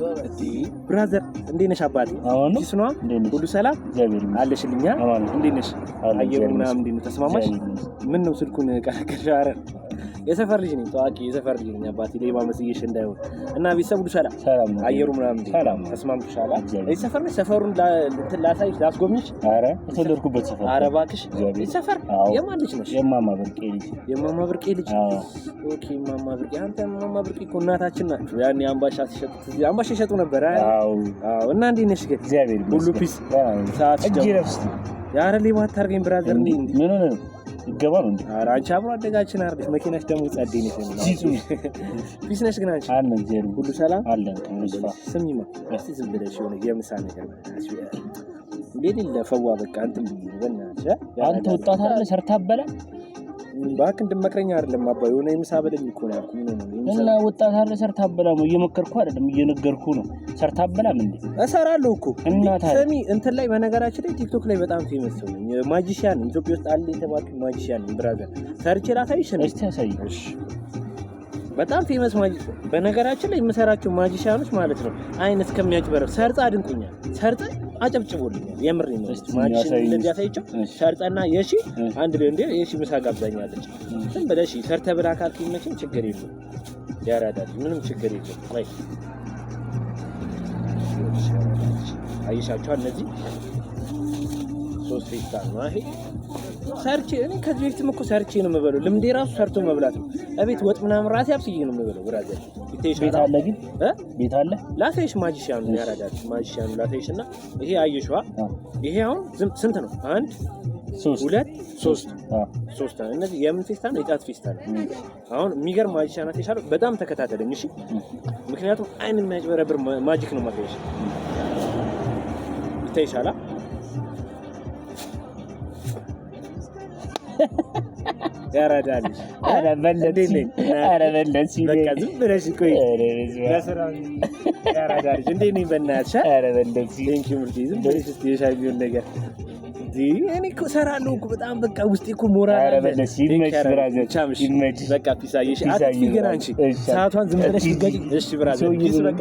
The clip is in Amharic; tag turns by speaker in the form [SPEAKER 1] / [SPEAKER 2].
[SPEAKER 1] Brother፣ እንዴት ነሽ አባቴ? Peace ነዋ? ሁሉ ሰላም አለሽልኛ? እንዴት ነሽ? አየሩ ምናምን እንዴት ነው? ተስማማሽ? ምን ነው ስልኩን ቀረቀሽ? ኧረ የሰፈር ልጅ ነኝ፣ ታዋቂ የሰፈር ልጅ ነኝ አባቴ። ሌባ መስዬሽ እንዳይሆን። እና ቤተሰብ ሁሉ ሰላም፣ አየሩ ምናምን እንዴት ነው? ተስማምቶሻል? እዚህ ሰፈር ነሽ? ሰፈሩን እንትን ላሳይሽ፣ ላስጎብኝሽ።
[SPEAKER 2] ኧረ የተወለድኩበት ሰፈር።
[SPEAKER 1] ኧረ እባክሽ፣ እዚህ ሰፈር የማን ልጅ ነሽ?
[SPEAKER 2] የማማ ብርቄ ልጅ።
[SPEAKER 1] የማማ ብርቄ ልጅ። Okay፣ ማማ ብርቄ። አንተ ማማ ብርቄ እኮ እናታችን ናቸው። ያኔ አምባሻ ሲሸጡት እዚህ አምባሻ ይሸጡ ነበር። አዎ። እና እንዴት ነሽ ግን?
[SPEAKER 2] እግዚአብሔር
[SPEAKER 1] ሁሉ peace። ሰዓት
[SPEAKER 2] እጅ ረፍስ።
[SPEAKER 1] ኧረ ሌባ አታርገኝ brother። እንዴ
[SPEAKER 2] ምን ሆነ ነው? ይገባ ነው እንዴ?
[SPEAKER 1] ኧረ አንቺ አብሮ አደጋችን አይደለሽ። መኪናሽ ደግሞ ጸዴ ነሽ። Peace ነሽ ግን አንቺ?
[SPEAKER 2] አለን፣ እግዚአብሔር
[SPEAKER 1] ሁሉ ሰላም
[SPEAKER 2] አለን። ይስፋ።
[SPEAKER 1] ስሚማ፣ እስቲ ዝም ብለሽ የሆነ የምሳ ነገር እንዴ ለፈዋ በቃ እንትን ብዬ ነው በእናትሽ።
[SPEAKER 2] አንተ ወጣት አይደለ ሰርታ አበላ።
[SPEAKER 1] እባክህ እንድመክረኝ አይደለም አባ፣ የሆነ የምሳ በለኝ እኮ ነው ያልኩህ። ምን ሆነህ
[SPEAKER 2] ነው? እና ወጣት አይደለ ሰርታ አበላ ነው። እየመከርኩህ አይደለም እየነገርኩህ ነው። ሰርታ አበላም እንዴ?
[SPEAKER 1] እሰራለሁ እኮ።
[SPEAKER 2] እና ታዲያ
[SPEAKER 1] ስሚ፣ እንትን ላይ በነገራችን ላይ ቲክቶክ ላይ በጣም famous ሰው ነኝ። Magician ኢትዮጵያ ውስጥ አለ የተባልኩ magician ነኝ brother። ሰርቼ ላሳይሽ ነው።
[SPEAKER 2] እስቲ አሳይ።
[SPEAKER 1] እሺ፣ በጣም famous magician። በነገራችን ላይ የምሰራቸው magician ኖች ማለት ነው አይን እስከሚያጭበረብ ሰርጻ አድንቁኛል። ሰርጻ አጨብጭቦልኛል። የምሬ ነው። Magician እንደዚህ አሳይቸው። ሰርጸና የሺ አንድ ላይ እንደ የሺ ምሳ ጋብዛኛለች። ዝም ብለሽ ሰርተ ብላ ካልከኝ መቼም ችግር የለውም። ያራዳል፣ ምንም ችግር የለውም። ቆይ፣ አየሻቸው፣ እነዚህ ሶስት ፌስታል ነው ይሄ። ሰርቼ እኔ ከዚህ በፊትም እኮ ሰርቼ ነው የምበለው። ልምዴ ራሱ ሰርቶ መብላት ነው። እቤት ወጥ ምናምን ራሴ አብስዬ ነው የምበለው። Brother ይታይሻል።
[SPEAKER 2] ቤት አለ ግን ቤት አለ።
[SPEAKER 1] ላሳይሽ፣ magician ኑ ያራዳል። Magician ኑ ላሳይሽ እና ይሄ አየሽዋ። ይሄ አሁን ስንት ነው? አንድ፣ ሁለት፣ ሶስት፣ ሶስት ነው። እነዚህ የምን ፌስታል ነው? የጫት ፌስታል ነው። አሁን የሚገርም magician አሳይሻለሁ። በጣም ተከታተለኝ እሺ። ምክንያቱም አይን የሚያጭበረብር magic ነው ማሳይሽ። ይታይሻላ። ያራዳልሽ።
[SPEAKER 2] ኧረ በለጥሽ፣ ኧረ በለጥሽ።
[SPEAKER 1] በቃ ዝም ብለሽ ቆይ፣ ለስራ ያራዳልሽ። እንዴት ነኝ በእናትሽ?
[SPEAKER 2] ኧረ በለጥሽ።
[SPEAKER 1] Thank you ምርጥ። ዝም ብለሽ እስኪ የሻይ ቢሆን ነገር እኔ እኮ እሰራለሁ እኮ በጣም በቃ ውስጤ እኮ ሞራል
[SPEAKER 2] አለ። ኧረ በለጥሽ። ይመችሽ brother፣ ይመችሽ።
[SPEAKER 1] በቃ peace። አየሽ፣ አትጥፊ ግን አንቺ ሰዓቷን ዝም ብለሽ ትገጭ። እሺ brother፣ peace። በቃ።